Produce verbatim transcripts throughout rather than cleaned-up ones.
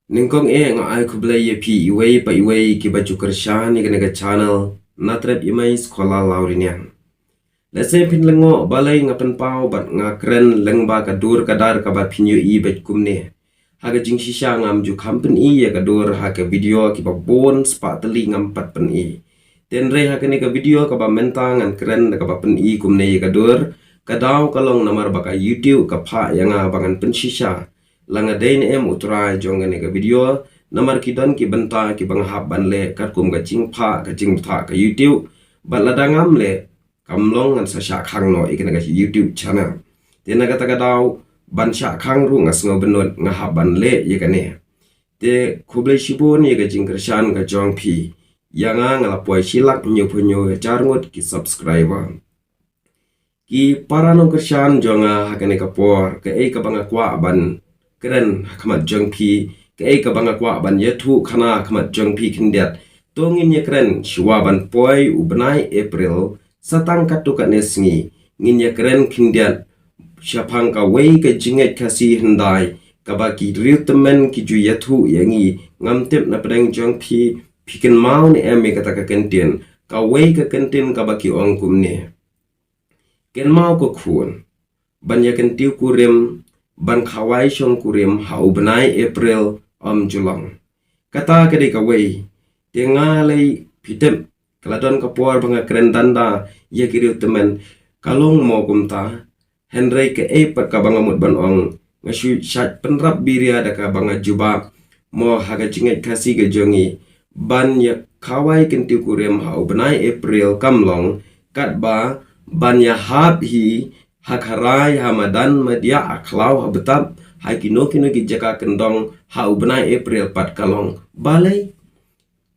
Nyngkong eh nga ai khublei ïa phi iwei pa iwei kiba ju kyrshan ïa kane ka channel Natrep Imai Scholar Lawriniang. Lehse phin lyngngoh balei nga pynpaw bad nga kren lyngba ka dur ka dar kaba phin ïohi bad kumne. Ha ka jingshisha ngam ju kham pyni ïa ka dur ha ka video kiba bun spah tylli ngam pat pyni. Hynrei ha kane ka video kaba mynta ngan kren da kaba pyni kumne ïa ka dur, ka daw ka long namar ba ka YouTube ka phah ïa nga ba ngan pynshisha la nga dei ne em u trai jong kane ka video, namar ki don ki bynta kiba nga hap ban leh katkum ka jingphah ka jingbthah ka YouTube, bad lada ngam leh kam long ngan sa shah khang noh ïa kane ka YouTube channel. Te na kata ka daw ban shah khang ruh nga sngew bynnud nga hap ban leh ïa kane. Te khublei shibun ïa ka jingkyrshan ka jong phi. Ïa nga nga la poi shi lak hynñiewphew hynñiew hajar ngut ki subscriber. Ki para nongkyrshan jong nga ha kane ka por, kaei kaba nga kwah ban kren ha khmat jong phi, kaei kaba nga kwah ban ïathuh khana ha khmat jong phi khyndiat. To ngin ïa kren shuwa ban poi u bnai April, sa tang katto katne sngi ngin ïa kren khyndiat shaphang kawei ka jingngeit Khasi hyndai kaba ki riewtymmen ki ju ïathuh ïa ngi. Ngam tip na pdeng jong phi, phi kynmaw ne em ïa kata ka kyntien, kawei ka kyntien kaba ki ong kumne: Kynmaw ko khun, ban ïa kyntiew kurim, ban khawai shongkurim ha u bnai April ym ju long. Kata ka dei kawei. Te nga lei, phi tip, ka la don ka por ba nga kren danda ïa ki riewtymmen, ka long mo kumta. Hynrei kaei pat kaba nga mut ban ong, nga shu shait pynrap biria da kaba nga jubab mo ha ka jingngeit Khasi ka jong ngi, ban ïa khawai kyntiew kurim ha u bnai April kam long, katba ban ïa hap hi ha kharai, ha madan, madiah, ha khlaw, ha btap, ha kino kino ki jaka kyndong ha u bnai April pat ka long. Balei?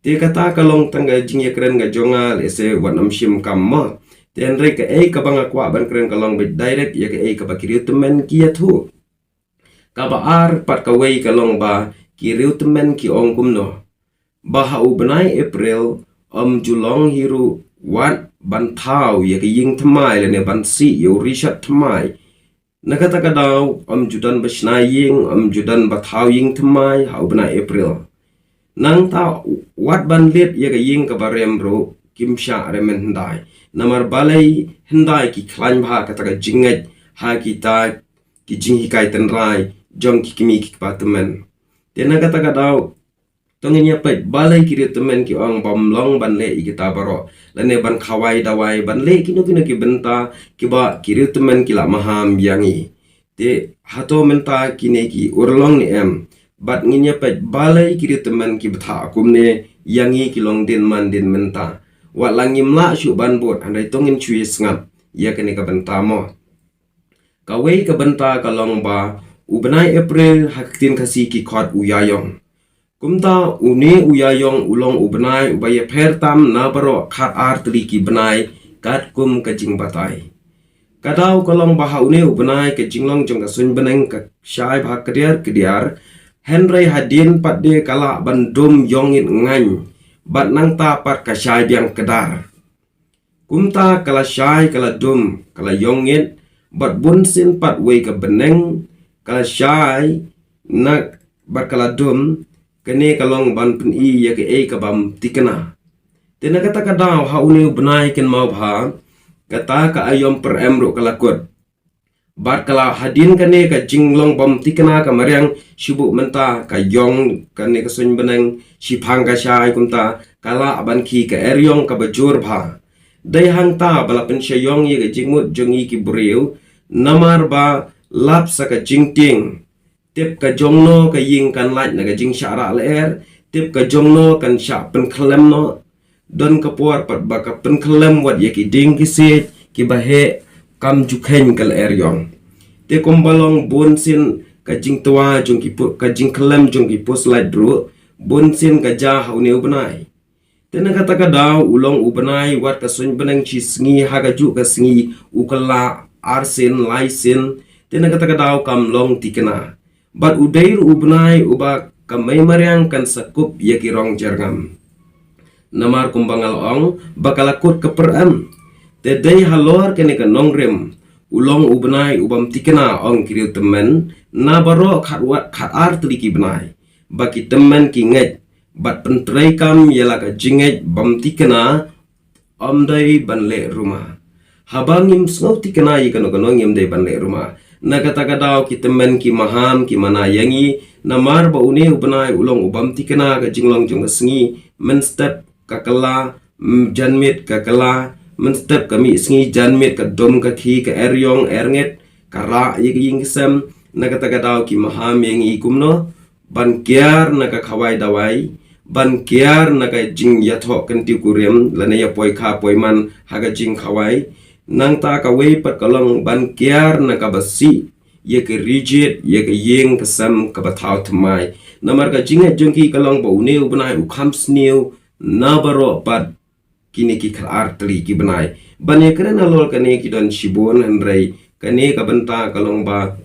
Te kata ka long tang ka jingïakren ka jong nga, lehse wat nym shim kam mo. Te hynrei kaei kaba nga kwah ban kren ka long beit direct ïa kaei kaba ki riewtymmen ki ïathuh. Kaba ar pat kawei ka long ba ki riewtymmen ki ong kumno, ba ha u bnai April ym ju long hi ruh wat ban thaw ïa ka ïing thymmai lane ban sih ïa u rishat thymmai. Na kata ka daw ym ju don ba shna ïing, ym ju don ba thaw ïing thymmai ha u bnai April. Nangta wat ban leit ïa ka ïing kaba rem ruh kim shah rem hyndai. Namar balei? Hyndai ki khlaiñ bha kata ka jingngeit ha kita ki jinghikai tynrai jong ki kmie ki kpa tymmen. Te na kata ka daw, to ngin ïa peit balei ki riewtymmen ki ong ba ym long ban leh ïa kita baroh, lane ban khawai dawai, ban leh kino kino ki bynta kiba ki riewtymmen ki la maham ïa ngi. Te hato mynta kine ki urlong ne em? Bad ngin ïa peit balei ki riewtymmen ki bthah kumne ïa ngi ki longdien mandien mynta. Wat la ngim lah shuh ban bud, hynrei to ngin shu ïa sngap ïa kane ka bynta mo. Kawei ka bynta ka long ba u bnai April ha ka ktien Khasi ki khot u Ïaïong. Kumta une u Ïaïong u long u bnai uba ïapher tam na baroh khatar tylli ki bnai katkum ka jingbatai. Ka daw ka long ba ha une u bnai ka jinglong jong ka suiñ bneng ka shai bha kdiar kdiar, hynrei hadien pat de ka lah ban dum ïong ngit ngaiñ, bad nangta pat ka shai biang kdar. Kumta ka la shai, ka la dum, ka la ïong ngit, bad bunsien pat wei ka bneng ka la shai na, bad ka la dum. Kane ka long ban pyni ïa kaei ka bym thikna. Te na kata ka daw ha une u bnai, kynmaw bha, kata ka aïom pyrem ruh ka la kut. Bad ka la, hadien kane ka jinglong bym thikna ka mariang shibun mynta, ka ïong kane ka suiñ bneng shiphang ka shai kumta, ka lah ban khie ka eriong kaba jur bha. Dei hangta ba la pynshah ïong ïa ka jingmut jong ngi ki briew, namar ba lap sa ka jingtieng. Tip ka jong no ka ïing kan lait na ka jingshah rah lyer, tip ka jong no kan shah pynkhyllem noh. Don ka por pat ba ka pynkhyllem wat ïa ki dieng ki siej kiba heh, kam ju kheiñ ka lyer ïong. Te kumba long bunsien ka jingtwa jong ki pu-, ka jingkhyllem jong ki post light ruh, bunsien ka jia ha une u bnai. Te na kata ka daw u long u bnai wat ka suiñ bneng shi sngi, ha kajuh ka sngi u kylla arsien laisien. Te na kata ka daw kam long thikna. Bad u dei ruh u bnai uba ka mei mariang kan sa kup ïa ki rong jyrngam. Namar kumba nga la ong ba ka la kut ka pyrem. Te dei halor kane ka nongrim, u long u bnai u bym thikna ong ki riewtymmen, na baroh khat wat khat ar tylli ki bnai. ba ki tymmen ki ngeit, bad pyntreikam ïa la ka jingngeit bym thikna, ym dei ban leh ruma. Haba ngim sngewthikna ïa kano kano ngim dei ban leh ruma. Na kata ka daw ki tymmen ki maham ki mana ïa ngi, namar ba une u bnai u long u bym thikna ka jinglong jong ka sngi, mynstep ka kylla, mm, janmiet ka kylla, mynstep ka mih sngi janmiet ka dum ka khih ka eriong ernget, ka rah ïa ka ïing ka sem, na kata ka daw ki maham ïa ngi kumno, ban kiar na ka khawai dawai, ban kiar na ka jingïathoh kynti kurim, lane ïa poi kha poi man ha ka jingkhawai, nangta kawei pat ka long ban kiar na ka ba sih, ïa ka ri jied, ïa ka ïing ka sem ka ba thaw thymmai. Namar ka jingngeit jong ki ka long ba une u bnai u kham sniew, na baroh pat kine ki khatar tylli ki bnai. Ban ïa kren halor kane ki don shibun hynrei, kane ka bynta ka long ba,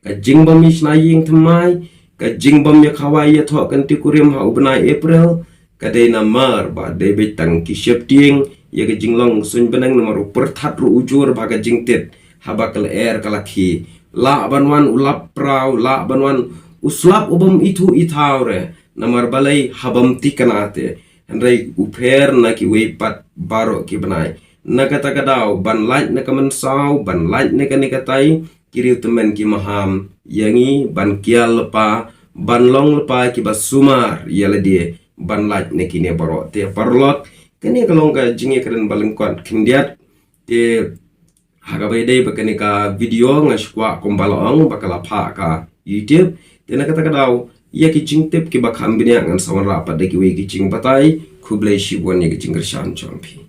ka jingbym ïa shna ïing thymmai, ka jingbym ïa khawai ïathoh kynti kurim ha u bnai April, ka dei namar ba dei beit tang ki sheptieng, ïa ka jinglong suiñ bneng namar u pyrthat ruh u jur ba ka jingtit, haba ka lyer ka la khih. Lah ban wan u lap praw, lah ban wan u slap u bym ithuh ithaw re, namar balei ha bym thikna te. Hynrei u pher na kiwei pat baroh ki bnai. Na kata ka daw, ban lait na ka mynsaw, ban lait na kane katai, ki riew tymmen ki maham, ïa ngi, ban kiar lypa, ban long lypa ki ba sumar, ïa lade, ban lait na kine baroh. Te paralok, kane ka long ka jingïakren ba lyngkot khyndiat, te ha kaba ïadei bad kane ka video nga shu kwah kumba la ong ba ka la phah ha ka YouTube. Te na kata ka daw, ïa ki jingtip ki ba kham bniah ngan sa wanrah pat da kiwei ki jingbatai, khublei shibun ïa ki jingkyrshan jong phi.